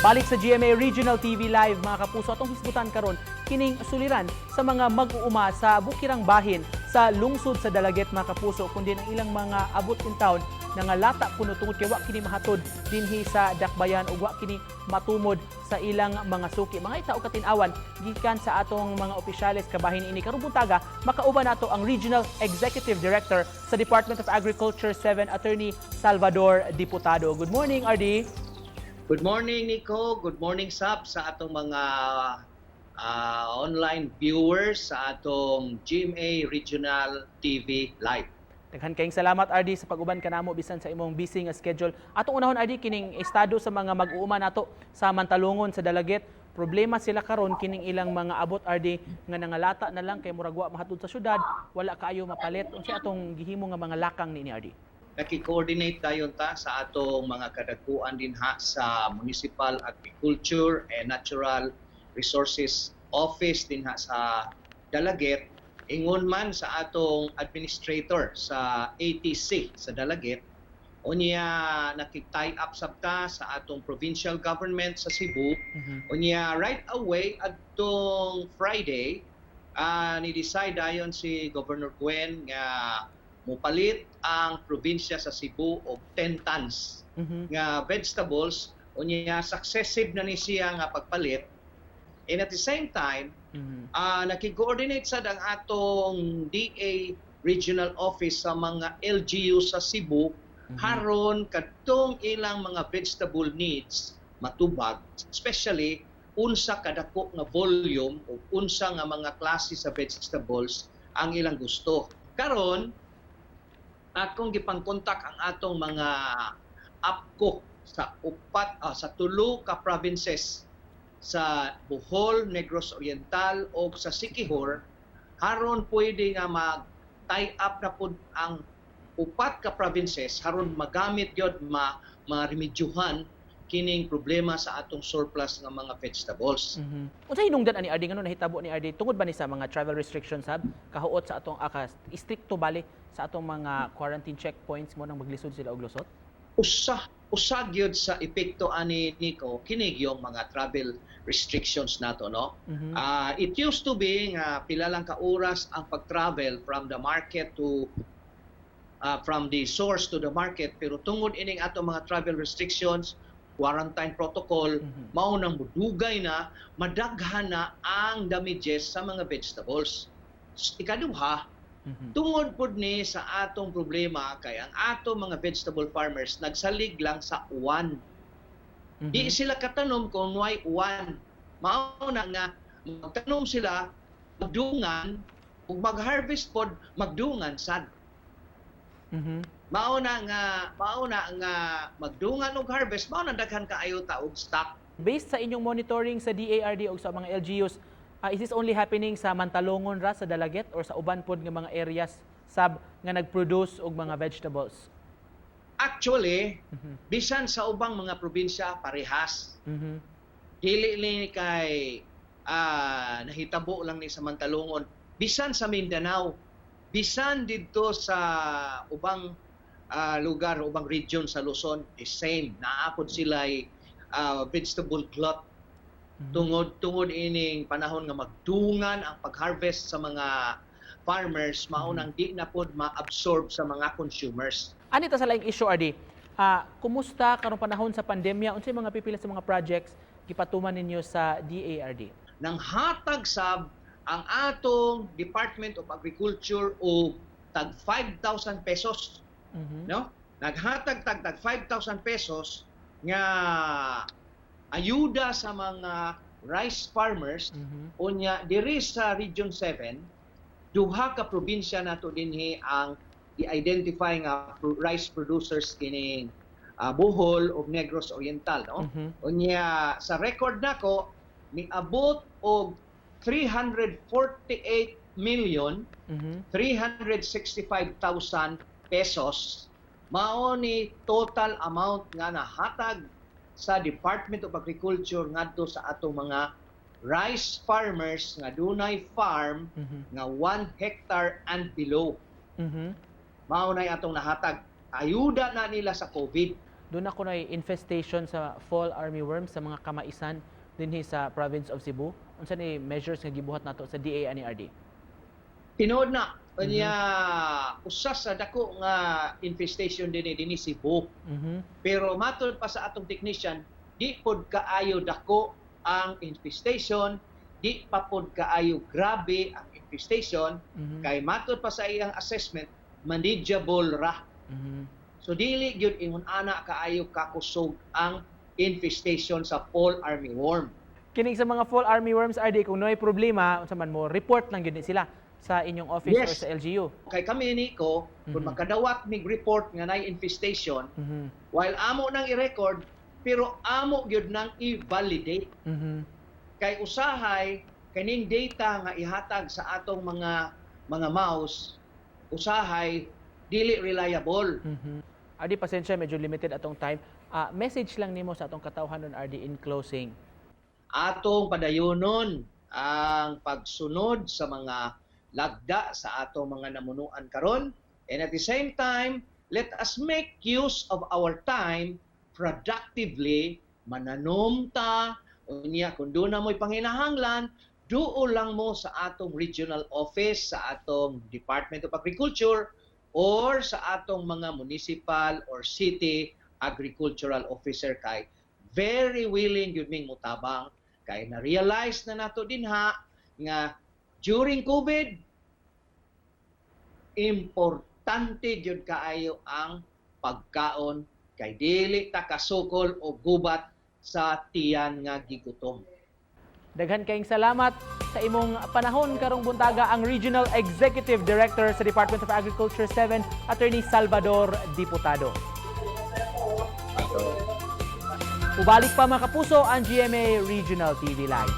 Balik sa GMA Regional TV Live, mga kapuso, atong hisgutan karon kining suliran sa mga mag-uuma sa bukirang bahin sa lungsod sa Dalaguete, mga kapuso, kundi ang ilang mga abot in town nangalata kuno tungod kay wa kini mahatod dinhi sa dakbayan ug wa kini matumod sa ilang mga suki. Mga ita og katin-awan gikan sa atong mga opisyales kabahin ini karong buntaga, makauban nato ang Regional Executive Director sa Department of Agriculture 7, Attorney Salvador Diputado. Good morning, RD. Good morning, Nico. Good morning, Sab, sa atong mga online viewers sa atong GMA Regional TV Live. Daghan kayong salamat, RD, sa pag-uban kanamo bisan sa imong busy nga schedule. Atong unahon, RD, kining estado sa mga mag-uuma nato sa Mantalongon sa Dalaguete. Problema sila karon kining ilang mga abot, RD, nga nangalata na lang kay murag wa mahatod sa syudad, wala kaayo mapalit. Unsa atong gihimo nga mga lakang niini, RD? Naki-coordinate dayon ta sa atong mga kadakuan dinha sa Municipal Agriculture and Natural Resources Office dinha sa Dalaguete. Ingon man sa atong administrator sa ATC sa Dalaguete, unya nakig-tie up sab ta sa atong provincial government sa Cebu. Unya right away adtong Friday, ni-decide dayon si Governor Gwen nga mopalit ang probinsya sa Cebu og 10 tons nga vegetables. Unya successive na ni siya nga pagpalit, and at the same time nakig-coordinate sad ang atong DA regional office sa mga LGU sa Cebu haron kadtong ilang mga vegetable needs matubag, especially unsa kadako nga volume o unsa nga mga klase sa vegetables ang ilang gusto. Karon akong gipangkontak ang atong mga APCO sa upat, sa tulo ka provinces sa Bohol, Negros Oriental o sa Siquijor haron pwede nga mag tie up na pud ang upat ka provinces haron magamit gyud ma maremedyohan kining problema sa atong surplus nga mga vegetables. Unsa hinungdan ani, RD, ngano nahitabo ni, RD? Tungod ba ni sa mga travel restrictions sab, kahuot sa atong istrikto bali sa atong mga quarantine checkpoints, mao nang maglisod sila og lusot? Usa gyud sa epekto ani, Nico, kini yung mga travel restrictions nato, no? It used to be nga pila lang ka oras ang pag-travel from the market to from the source to the market, pero tungod ining ato mga travel restrictions, quarantine protocol, mao nang mudugay na, madaghan na ang damages sa mga vegetables. Ikaduha, tungod pud ni sa atong problema kay ang atong mga vegetable farmers nagsalig lang sa uwan. Di sila katanom kung way uwan. Mao na nga magtanom sila, magdungan, ug mag-harvest pod magdungan sad. Mao na nga magdungan og harvest, mao na daghan kaayo ta og stock. Based sa inyong monitoring sa DARD o sa mga LGUs, is this only happening sa Mantalongon ra sa Dalaguete or sa uban pod nga mga areas sab nga nag-produce og mga vegetables? Actually, bisan sa ubang mga probinsya parehas. Dili ni kay nahitabo lang ni sa Mantalongon. Bisan sa Mindanao, bisan didto sa ubang lugar, ubang region sa Luzon, the same. Naa pod sila vegetable glut tungod ining panahon nga magdungan ang pag-harvest sa mga farmers, mao nang di na pod ma-absorb sa mga consumers. Ani ta sa laing issue, RD. Kumusta karong panahon sa pandemya? Unsay mga pipila sa mga projects gipatuman ninyo sa DARD? Nang hatag sab ang atong Department of Agriculture og tag 5,000 pesos, no? Naghatag tag 5,000 pesos nga ayuda sa mga rice farmers. Unya diri sa Region 7, duha ka probinsya nato dinhi ang i-identify nga rice producers, kining Bohol ug Negros Oriental, no? Unya sa record nako miabot og 348 million 365,000 pesos mao ni total amount nga nahatag sa Department of Agriculture ngadto sa atong mga rice farmers nga dunay farm nga 1 hectare and below. Mao nay atong nahatag. Ayuda na nila sa COVID. Duna kunoy infestation sa fall armyworm sa mga kamaisan dinhi sa province of Cebu. Unsa ni measures nga gibuhat nato sa DA ani, RD? Tinuod na. Unya, usa sa dako nga infestation dinhi dinhi Cebu. Pero matod pa sa atong technician, di pod kaayo dako ang infestation, di pa pod kaayo grabe ang infestation kay matod pa sa iyang assessment, manageable ra. So dili gyud ingon ana kaayo kakusog ang infestation sa fall armyworm. Kining sa mga fall armyworms, RD, kung naay problema, unsa man mo report lang gyud ni sila sa inyong office or sa LGU? Kay kami niko, kung makadawat mig report nga nay infestation, while amo nang i-record, pero amo gyud nang i-validate. Kay usahay kaning data nga ihatag sa atong mga mouse, usahay dili reliable. RD, pasensya, medyo limited atong time. Message lang nimo sa atong katawhan nun, RD, in closing. Atong padayonon ang pagsunod sa mga lagda sa atong mga namunuan karon, and at the same time, let us make use of our time productively. Mananom ta. Unya, kung duna mo'y panginahanglan, duol lang mo sa atong regional office, sa atong Department of Agriculture or sa atong mga municipal or city agricultural officer, kay very willing gyud ming mutabang, kay na-realize na nato dinha nga during COVID, importante gyud kaayo ang pagkaon, kay dili ta kasukol o gubat sa tiyan nga gigutom. Daghan kayong salamat sa imong panahon karong buntaga, ang Regional Executive Director sa Department of Agriculture 7, Attorney Salvador Diputado. Ubalik pa, mga kapuso, ang GMA Regional TV Live.